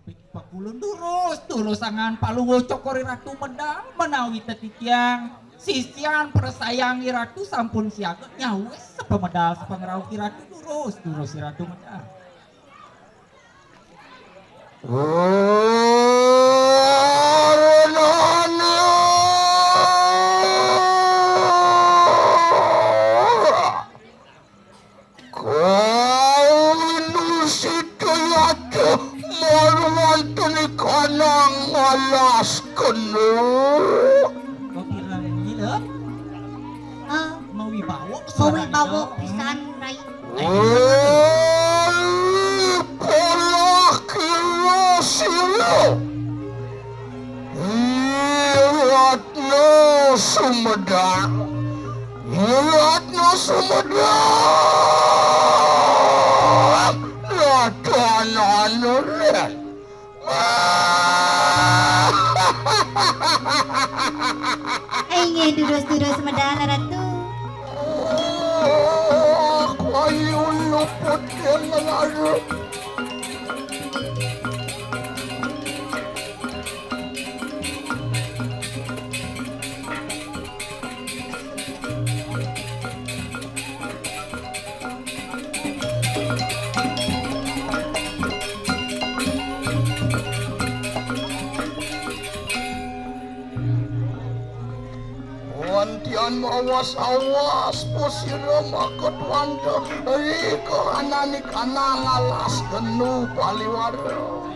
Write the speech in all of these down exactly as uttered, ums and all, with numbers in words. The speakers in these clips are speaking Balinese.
Pakulun durus, durus angan Palungguh Cokor I Ratu medal menawi tetiang sisian persayang I Ratu sampun siaga nyawis sepemedal sepengrauh I Ratu durus, durus I Ratu medal. Kawin Sita Yata malu wantun ikana ngalas kena. Kok kirang gila? Ah, mawibawa mawibawa suaranya. Pisan, Rai. Woi, pola kira sira. Ratna Sumedang. Ratna Sumedang. Ratna Nulen. Inggih, durus-durus medal, Ratu. Oh, kayu luput yang lalu. Wantian mawas-awas pusira makut wanda ri kahanani kanang alas genu paliwara.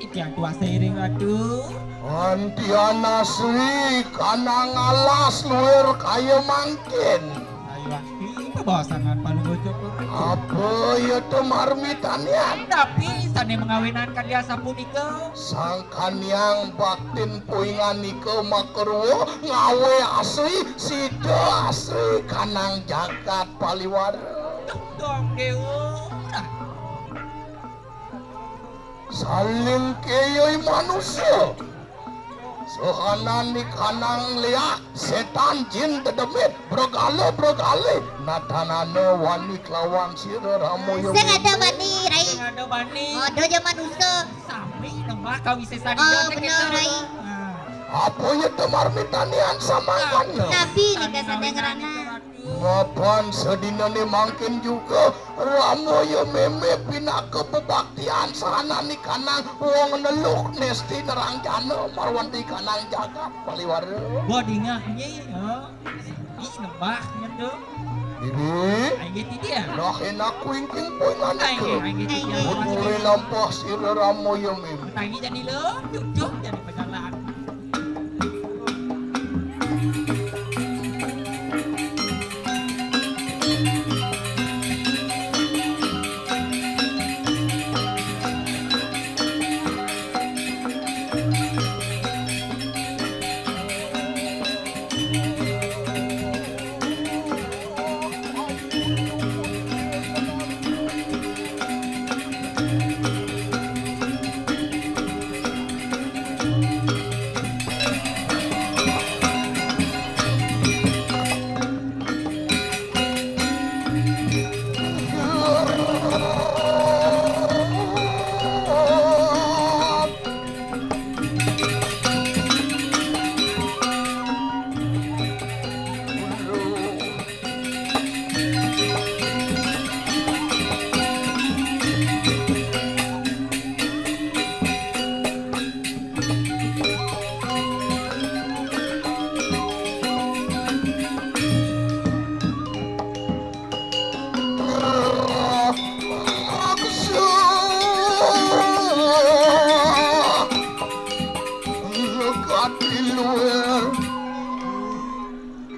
Titiang kuasa iring Ratu. Antiana Sri kanang alas luir kaya mangkin. Ayo ati pabawasangan Palungguh Cokor. Apa ya to marmitanian? Tapi sane mangawinan kadi asapunika. Sangkaniang baktin puinganika makarua ngawe asri sida asri kanang jagat paliwara. Duh, dong dewa. Saling keyoi manusia. Sahanan ikanang liak, setan, jin, dedemit, bregala, bregale, natanana wani kelawan sira Rama ya. Sing ada bani, Rai. Sing ada bani. Ada ja manusia. Sami nembah kawisesan. Oh, bener, Rai. Nah. Apa ya temar mitanian samangkanya? Nabi nika sane ngrana. Mapan sadinane mangkin juga Rama ya meme pinaka bebaktian sahanan ikanang wong neluk nesti nerangjana marwanti kanang jagat paliwara. Bodingah nyi, ha? Ih, nembah nyetu. Bibi. Ayo titi ya. Nah enak kuingking poingan. Ayo, ayo titi ya. Mun mulai lampah sira Rama ya meme. Tangi jadi lo, cucuk jadi pejalan.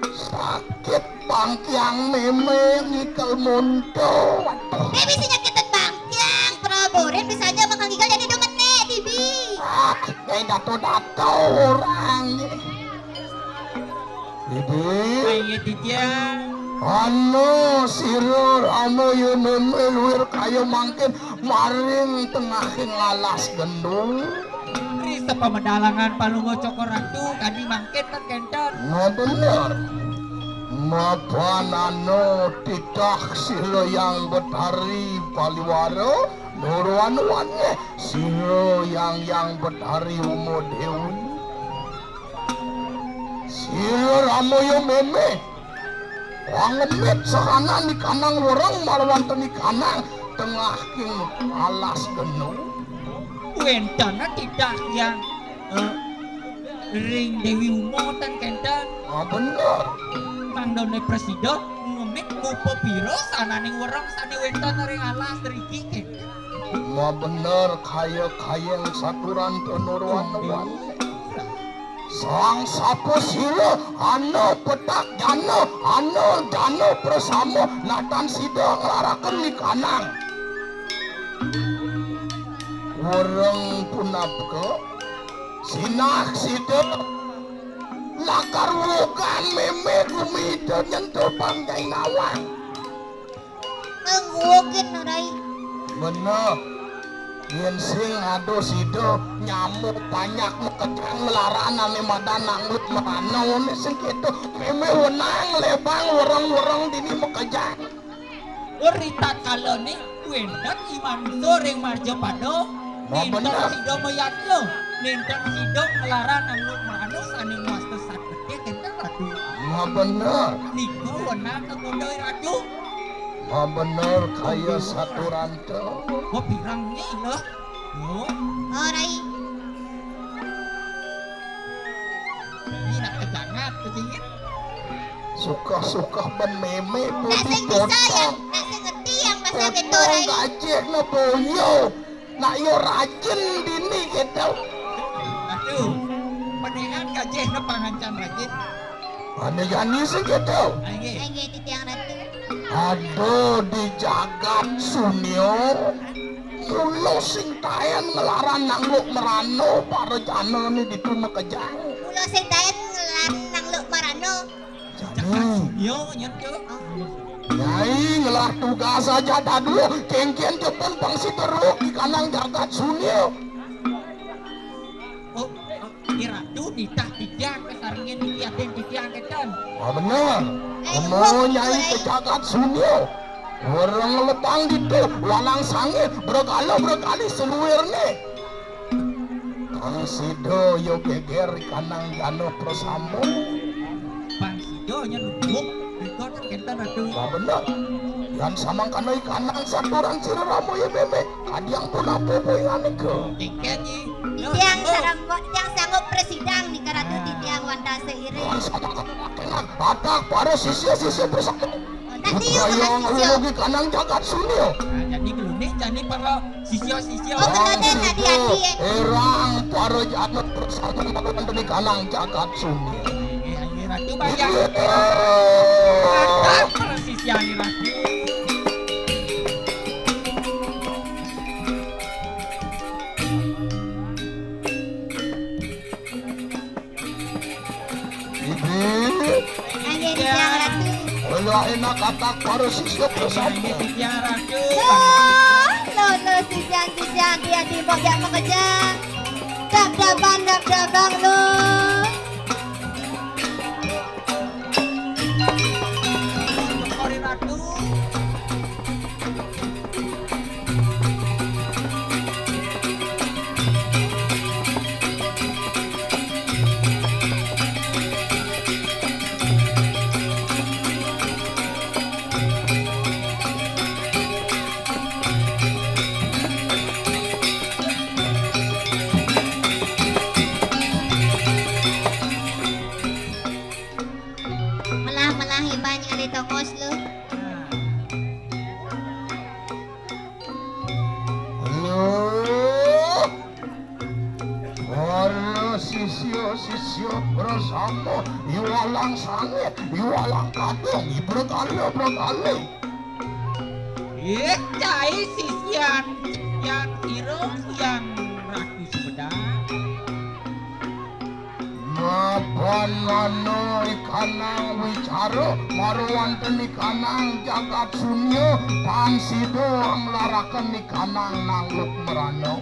Sakit bangkiang meme ngikel munto. Waduh. Meme sing nyakitin bangkiang, Prabu. Rin bisa aja makan ngikel jadi donget nek, Bibi. Ah, kayak dato-dato orang. Bibi. Ayo, Titiang. Anu sira anu ya meme luir kaya mangkin maring tengahing alas gendung. Ri sepamedalangan Palungguh Cokor Ratu kadi mangkin ten kenten. Nah bener. Mapanano titah sila yang betari paliwara Nurwan-wan, sira Yang Yang Betari Uma Dewi. Sira Rama ya mémé. Wangemit sahana nikanang wereng marwanten nikanang tengahing alas genu. Wénten titah Yang, eh, ring Dewi Uma ten kénten. Ah, bener. Mangdané prasida ngemit mupa pira sahananing wereng sané wénten ring alas driki kénten. Ma bener kaya-kayang saturan penurwan-wan. Sang sapa sira, ana petak jana, ana jana prasama, natan sida nglaraken nikanang wereng punapka, sinah sida lakar wukan mémé gumi ida nyentuh panggaing awak. Ngguwukin, Rai. Bener. Yén sing ada sida nyamuk panyak makejang nglarang ané madan nanggut merana, ané sing kéto. Mémé wenang lebang wereng-wereng dini makejang. Ritatkalané wénten i manusa ring Marjapada, nénten sida mayadnya, nénten sida nglarang nanggut merana sané ngwasta sat gedé kénten, Ratu. Ma bener. Nika wenang kagoda, Ratu. Ma bener kaya saturanta. Kok pirang né, Indah? Yo. Oh, Rai. Ini nak kejangat, kejingit. Sukah-sukah ban mémé. Nak sing bisa yang, nak sing ngerti yang pasal gitu, Rai. Gajéhné boya. Nak ya rajin dini gitu. Aduh, mendingan gajéhné pangancan rajin. Ané jani sing kéto. Nggih. Nggih, titiang ratu. Ada di jagat sunia. Mula sing taén nglarang nanggut merana para janané ditu makejang. Mula sing taén nglarang nanggut merana. Jani. Yo, nyen, Cuk. Nyai ngelah tugas aja dadua, kéngkén jepun pang sida ruh di kanang jagat sunia. Oh, Iratu nitah titiang kasarengin niki atin titiang kénten. Ah, bener. Mau nyai ke jagat sunia. Orang letang ditu, walang sangit, bergala bergali seluirne. Kang sida ya geger kanang jana prasama. Bang sida nya nunduk, rika kénten Ratu. Wah, bener. Yan samangkana ikanang saturan sira Rama ya mémé. Kadiang pun apa-apa inganika. Tingkén nyi. Tiang sarengkok, tiang sanggup presidang nika Ratu titiang wantah seiring. Atak para sisya-sisya bersama. Tadi yuk, Putra yang sisya. Lagi kanang jagat sunia. Nah, jadi geluni, jadi para sisya-sisya. Oh, geluni, adi-adi, eh. Erang para jana bersama melawan demi kanang jagat sunia. Eh, eh, Ratu bayang. Iya. Mantap, para sisya ni Ratu. Ibu. Nggih, titiang Ratu. Kula enak katak para sisya bersama. Nggih, titiang Ratu. Loh, loh, loh, sisian, sisian, dia di bawah dia makejang. Dab-daban, dab-daban, loh. Ratu. Melah-melah iban ngalih tongos lu. Halo. Para sisya-sisya prasama, iwalang sangit, iwalang kadung, ibrek alih, ibrek alih. Ih, cai sisian, sisian ira yang Ratu Sumedang. Mapan mano ikanang wicara, marwanten ikanang jagat sunia, pang sida nglaraken ikanang nangluk merana.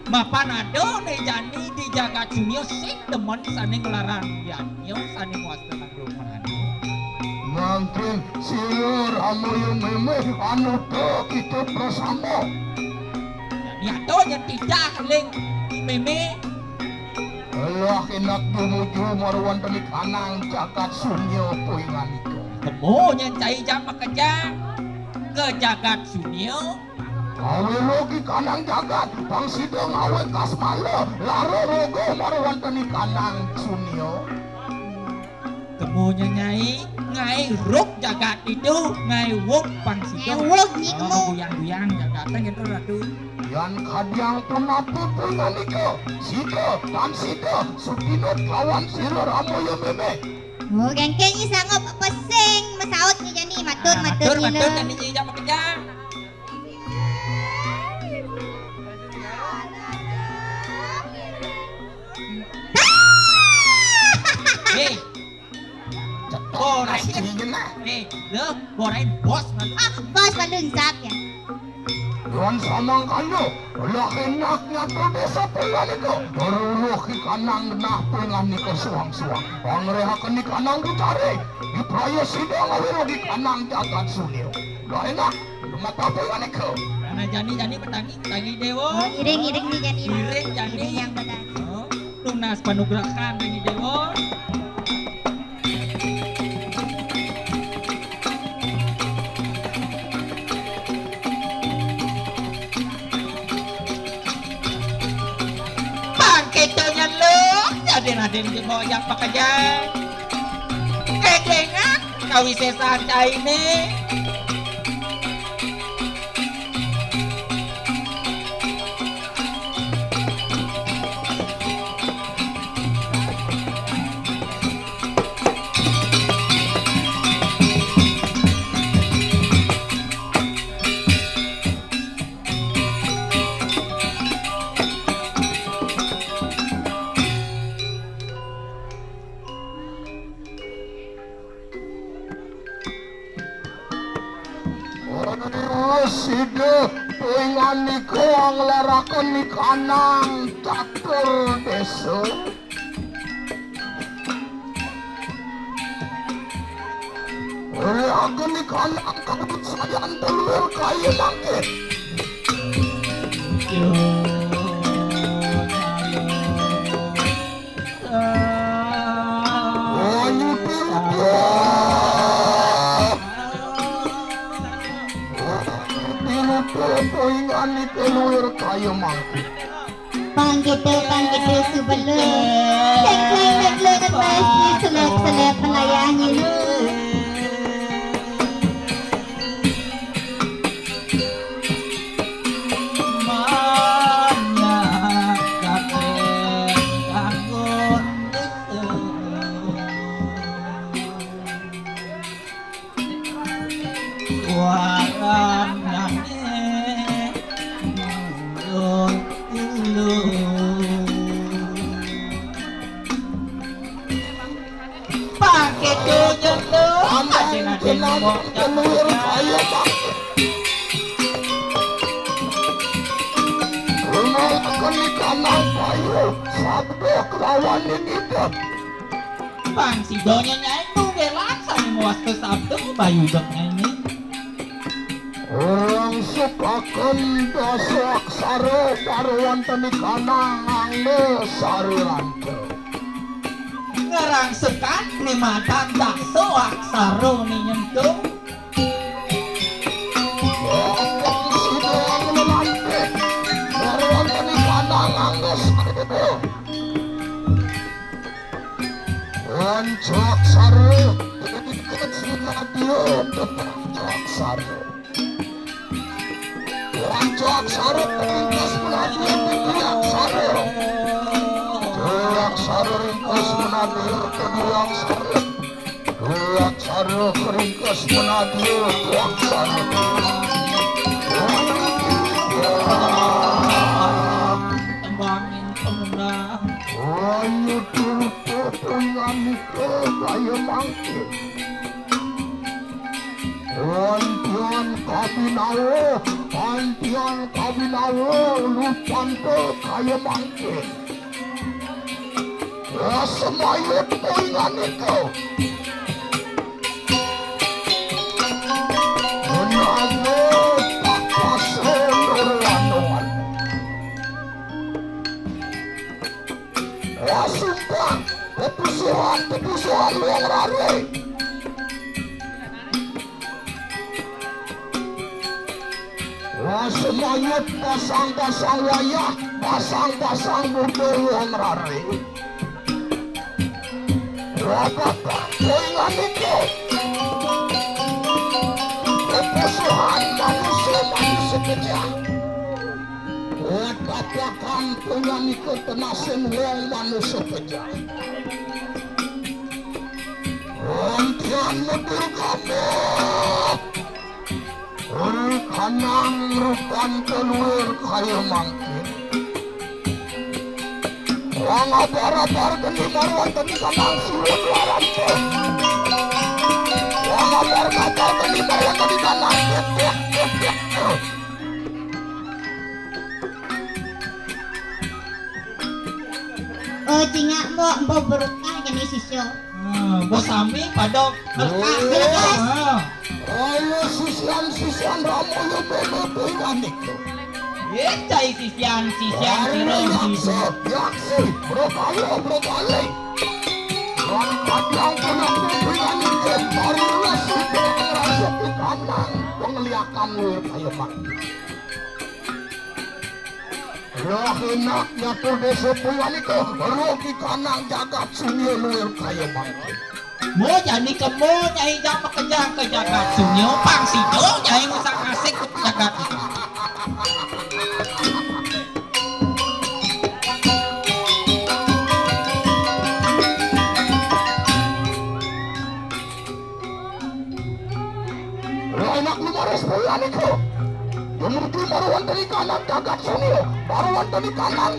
Mapan ada né jani di jagat sunia sing demen sané nglarang yadnya sané ngwasta nangluk merana. Mangkin sira Rama ya Mémé anu to kita prasama. Nyata nyén titah ling Mémé. Lah enak dumuju marwantening kanang jagat sunya poingan ika. Temu nyén cai jam makejang ke jagat sunya. Awé rogi kanang jagat, pang sida ngawé kasmala, lara roga marwantening kanang sunya. Temunya Nyai, ngai ruk jagat itu, ngai wuk pang sida. Ngai wuk, Nyi Kemu. Guyang-guyang jagat, gitu, Ratu. Yan kadiang punapa punganika, sida, pang sida, sutinut lawan sira Rama ya Mémé. Oh, gengkeng Nyi sanggup apa sing masaut Nyi jani, matur, ah, matur, matur, Nyi matur, Jani Nyi jam makejang. Hei. Borai. Hei, lho, borai bos malu. Ah, bos malu insap ya. Wan samangkana, lah enak nyata desa penganika. Ruruh ki kanang genah penganika suang-suang. Pangrehaken ni kanang butare. Dipraya sida ngawira di kanang jagat sunia. Lah enak. Mata apa ngene ko? Karena jani, jani petangi, petangi dewa. Oh, iring, iring nih jani. Iring jani. Iring yang benar. Oh, tunas panugrahan jani dewa. Bangkit nyeluk, jadi Raden Jemojang pekerja. Kejengan kawisésan cainé. Sida pinganika nglaraken ikanang catur desa. Laraken ikanang kabut sayan dulur kaya mangke. Ayu tirupa. Tirupa poingan nika luwir kaya mangke. Panggitu, panggitu subelum. Tengkleng, tengkleng, pasti selep, selep, melayani lu. Pakai tujuh tu. Anak kenal telur saya tak. Rumah kami kanang payu sabda kelawan ini. Pang sidonya nyai tu belan sami muas ke sabda bayu dek nyai. Orang sukaken dasa aksara baru wonten ikana nganggo sari lanca. Ngerangsukan ni matan dasa aksara ni nyentuh. Orang sukaken lanca baru wonten ikana nganggo sari. Rancak sare, ringkes menadia untuk rancak sare. Rancak sare, ringkes menadia untuk rancak sare. Rancak sare, ringkes menadia untuk rancak sare. Rancak sare, ringkes menadia untuk rancak sare. Tembangin tembang. Ayo, Popoyan nika kaya mangke. Antian kabinawa, antian kabinawa, lupanta kaya mangke. Rasemaya poingan nika. Pasumpah, pepusuhan, pepusuhan wong rare. Wah, semayut pasang-pasang wayah, pasang-pasang budal wong rare. Wah, bapak, kowe ngandika. Pepusuhan manusia, manusia pejah. Wah, bapak, kowe ngandika tenasing wong manusia pejah. Wonten medal kamu. Ri kanang rupan keluar kaya mangkin. Wong abar-abar geni marwanteni kanang siwun warante. Wong abar-abar geni marwanteni kanang. Oh, cingak mbok, mbok berkah geni sisya. Ah, mbok sami pada berkah. Berkah. Ah. Ayo sisian-sisian Rama yo bebe iku. Ye, cai sisian-sisian sira. Yaksi, yaksi, bro kali, bro kali. Wong kadang kena pimpinan itu baru nasi ngrasa kanang pengliakan luwih kaya mati. Roh enak nyatur desa Puyanika, roh ki kanang jagat sunyi luwih kaya mati. Mo jani kemo nyai jak makejang ke jagat sunyi, pang sido nyai ngusak asik ke jagat. Lah enak lumaris boyan iku. Dumugi marwanteni kanang jagat sunyi, marwanteni kanang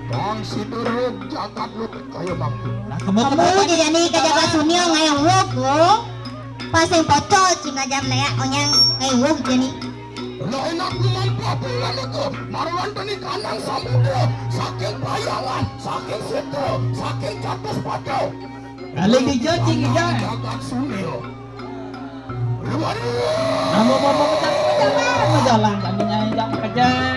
bang sidur jagat lu kaya mangku. Nah, kamu jani ke jagat sunyi ngayu wuk, wuk. Pasing pocol cing aja meleak onyang ngayu wuk jani. Lah enak lumampah boyan iku, marwanteni kanang samudra, saking payangan, saking sitra, saking catus pada. Kali dijajing ija. Jagat sunyi. Lumaris. Kamu mau mau jalan, jalan, jalan, jalan, jalan, jalan.